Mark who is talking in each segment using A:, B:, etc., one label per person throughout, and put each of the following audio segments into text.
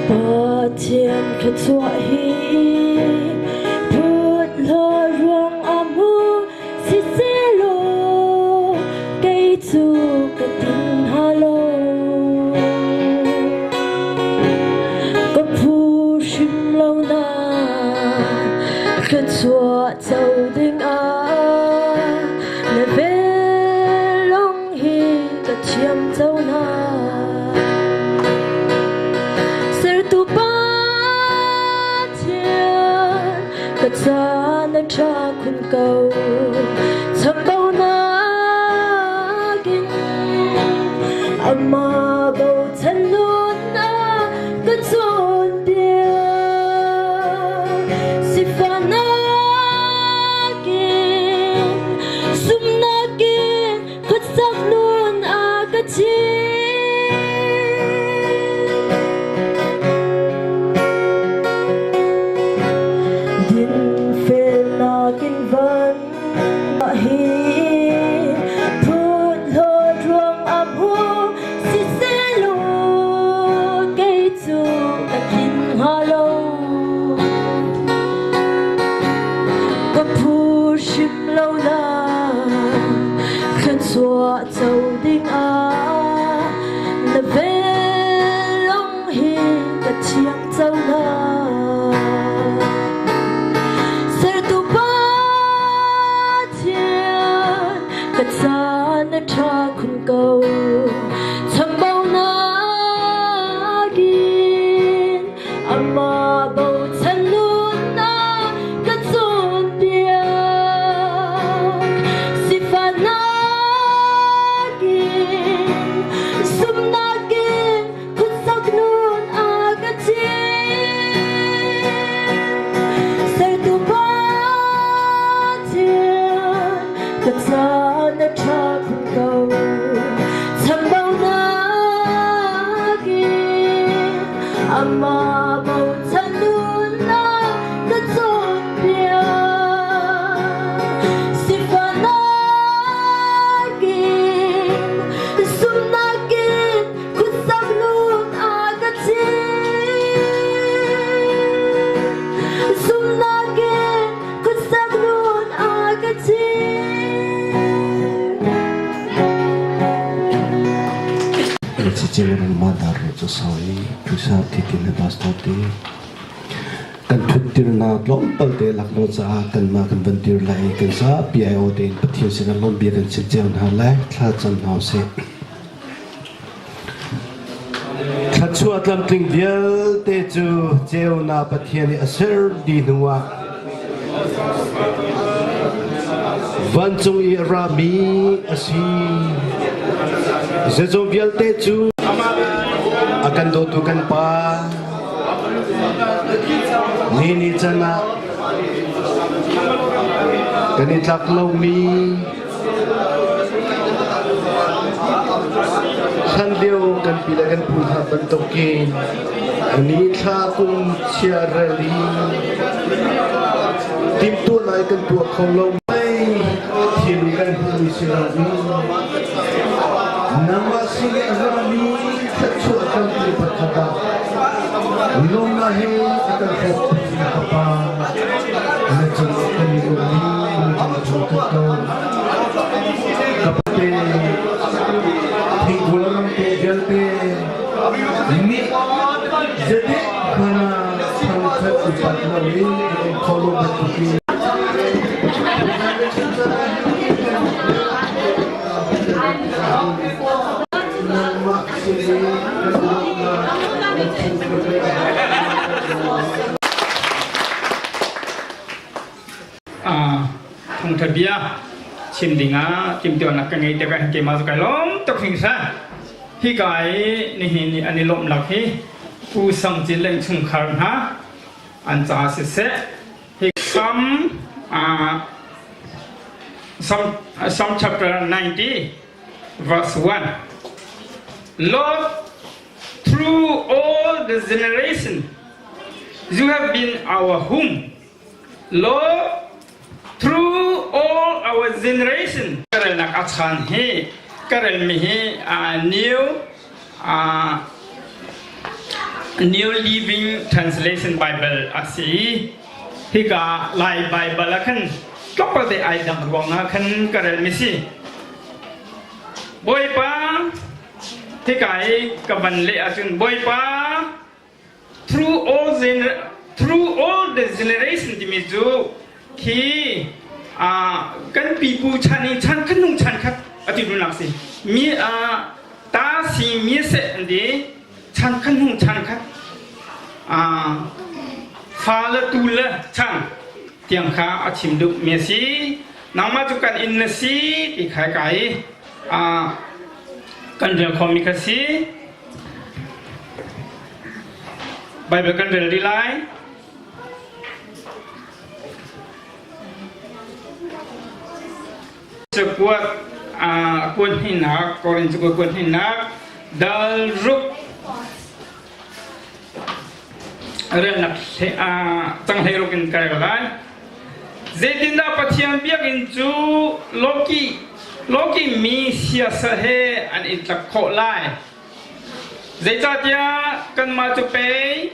A: Pathian thluachuah hi phut hlaw ruang ah mu siselaw kei cu ka tin hnga lo. Ka phu hrim lo na thluachuah co ding ah na vel lawng hi ka thiam co na. Sertu Pathian ka ca na ṭha khun ko chambaunak in amah bochan nunnak ka cawnpiak sifahnak in sumnak in khuasak nun a ka chim. Dinfelnak in van hi phut hlawt ruang ah hmu siselaw kei cu ka tlin hnga lo. Ka phu hrim lo na thluachuah co ding ah na vel lawng hi ka thiang co na. Sertu Pathian ka ca na ṭha khun ko chambaunak in amah bochan nunnak ka cawnpiak sifahnak in zumhnak in kutsak nun a ka chim sertu Pathian ka ca na ṭha khun ko chambaunak in amah bochan nunnak ka cawnpiak sifahnak in zumhnak in kutsak nun a ka chim zumhnak in kutsak nun a ka chim.
B: Kan thuttirnak tlawmpal te laklawh caah kanmah kan van dir lai i kan zapi aiawh tein Pathian sinah lawmhbia kan chim cio hna lai. Thla cam hna usih. Thluachuah tlamtling vialte cu ceunak Pathian nih a ser dih hnuah vancung i a rami a si. Zeizong vialte cu a kan dawtu kan Pa ni ni can ah kan i tlak lomi Hlanlio kan pi le kan pu hna bantukin ni thla kum chia rel i timhtuah lai kan tuah kho lo mei thil kan hmuhmi si lo in nangmah sin i a rami thluachuah tampi pakhat ah lawmnak he a kan hrawkpi na fapa na cung kan i lawmmi na cung kan ko. Ka pate thingkul ram te vialte nih zetik hmana thangthat upat lo in an kho lo bantukin nangmah sin i kan lawmhnak na chung ka pek.
C: Thawngtha bia chim dingah timhtuahnak ka ngei tikah keimah cu kai lawm tuk hringhran. Hika i nihin i an i lawmhnak hi Pu Sang Cin le chungkhar hna an ca siseh hi Psalm Psalm, Psalm chapter 90 verse 1 Lord through all the generation you have been our home Lord. our generation. Ka relnak a chan hi ka relmi hi new New Living Translation Bible a si i hika Lai Bible ah khan tlawmpal te ai dang ruangah khan ka relmi si. Bawipa hika i ka van leh ahcun Bawipa through all the generation timi cu khi kan pipu chan i chan khat nung chan khat a ti duhnak si mi ta si mi seh an ti chan khat nung chan khat fa le tu le chan tiang kha a chim duh mi a si nangmah cu kan inn na si ti khai ka i kan rel khomi kha si. Bible kan rel rih lai. Cakuat kuat hnihnak, Korin cakuat kuat hnihnak, dal ruk relnak cang hlei ruk in ka rel lai. Zeitindah Pathian biakinn cu lawki lawki mi siasal he an i tlak khawh lai? Zeicahtiah kanmah cu pei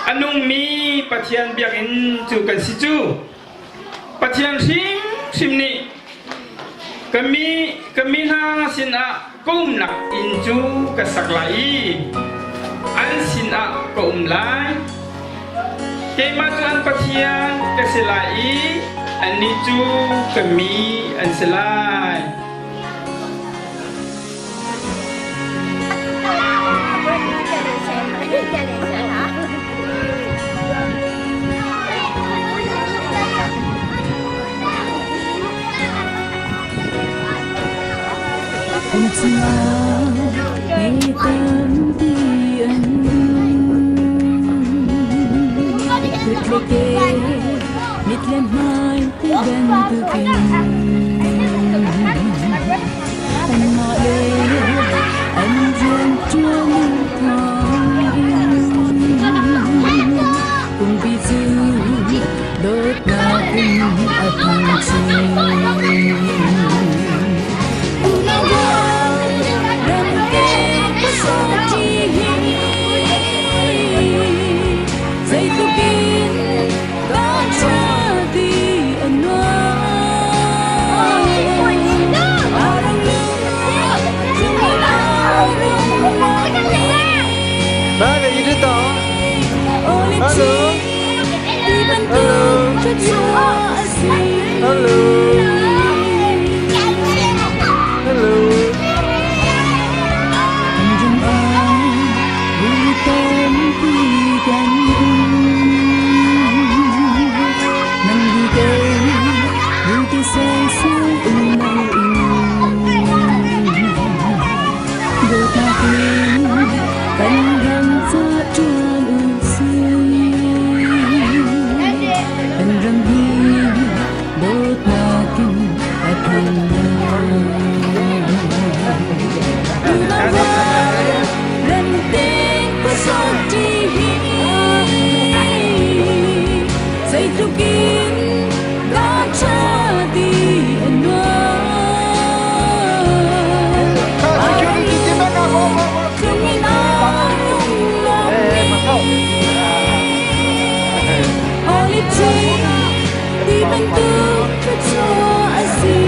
C: a nungmi Pathian biakinn cu kan si cu. Pathian hrimhrim nih ka mi hna sinah ka umnak inn cu ka sak lai i an sinah ka um lai. Keimah cu an Pathian ka si lai i annih cu ka mi an si lai.
D: Kum chungah mi tampi an kut le ke mit le hmai ti bantukin anmah le an rianṭuan thawngin pumpi cu dawtnak in a hung chin. Zeitluk in dah ṭha ti a nuam.
E: Hello. Hello. Hello. Hello.
D: Zeitluk in dah ṭha ti a nuam. Tlung in aa lung Holy Tree ti bantuk thluachuah a si.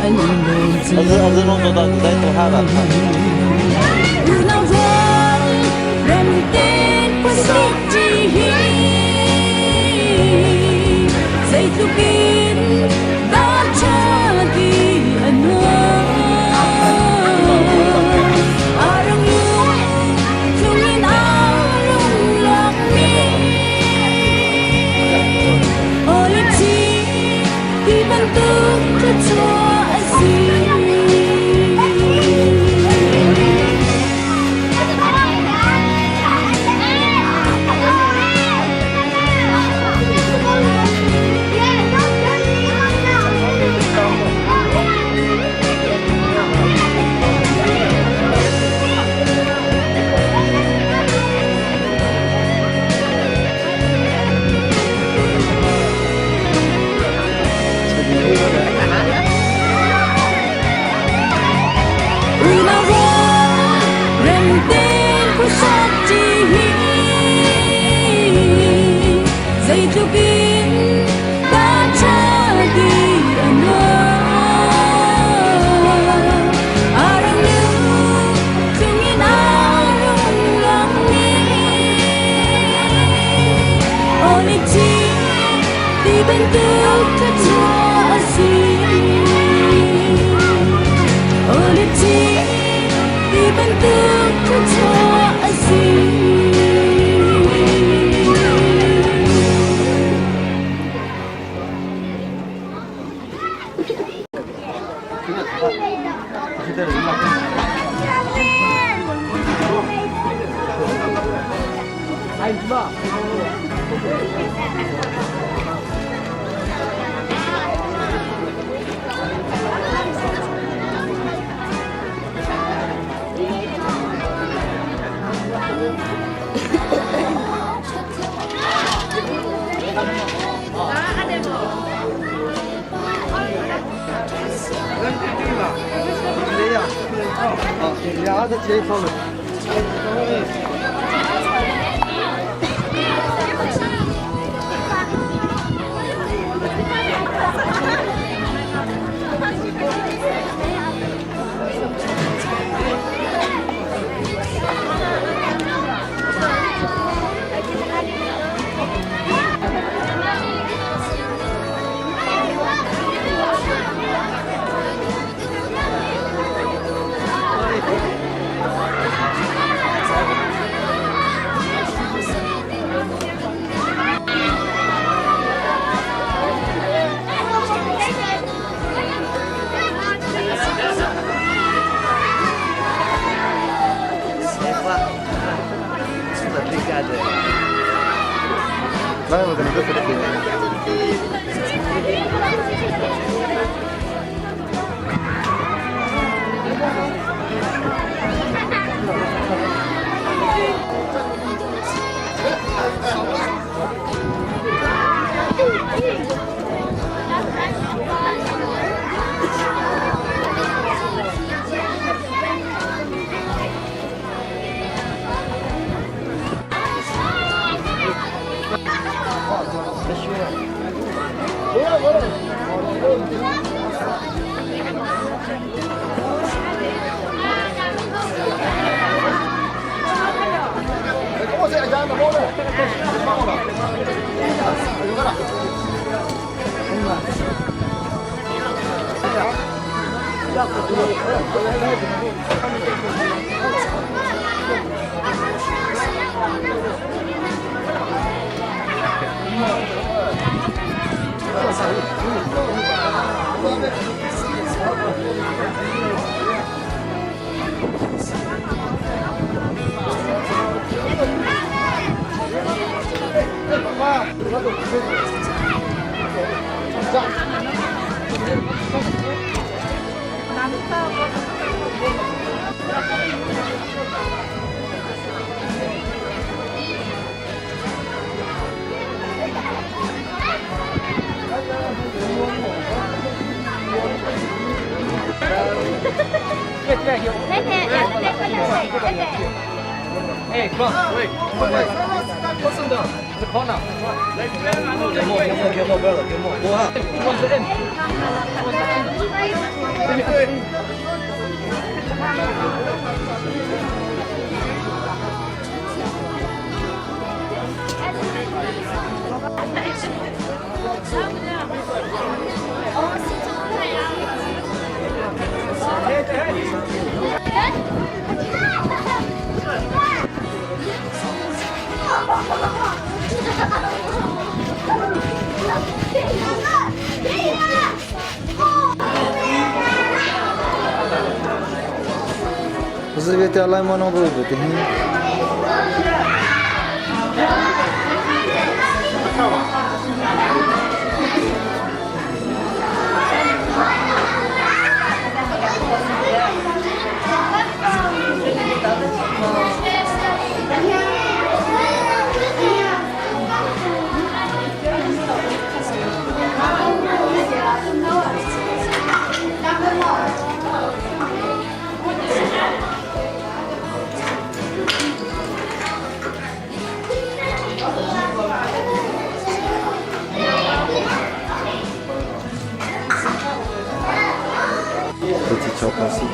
D: an i lawm cio. Unau rual rem tein khuasak ṭi hi zeitluk in dah ṭha ti a nuam. Arang lung aa rung lawkmi Olive ti bantuk thluachuah a si. Unau rual rem tein khuasak ṭi hi zeitluk in dah ṭha ti a nuam. Arang nu tlung in aa rung langmi Olive tree ti bantuk thluachuah a si. Olive tree ti bantuk thluachuah a si.
F: Petit chok asi.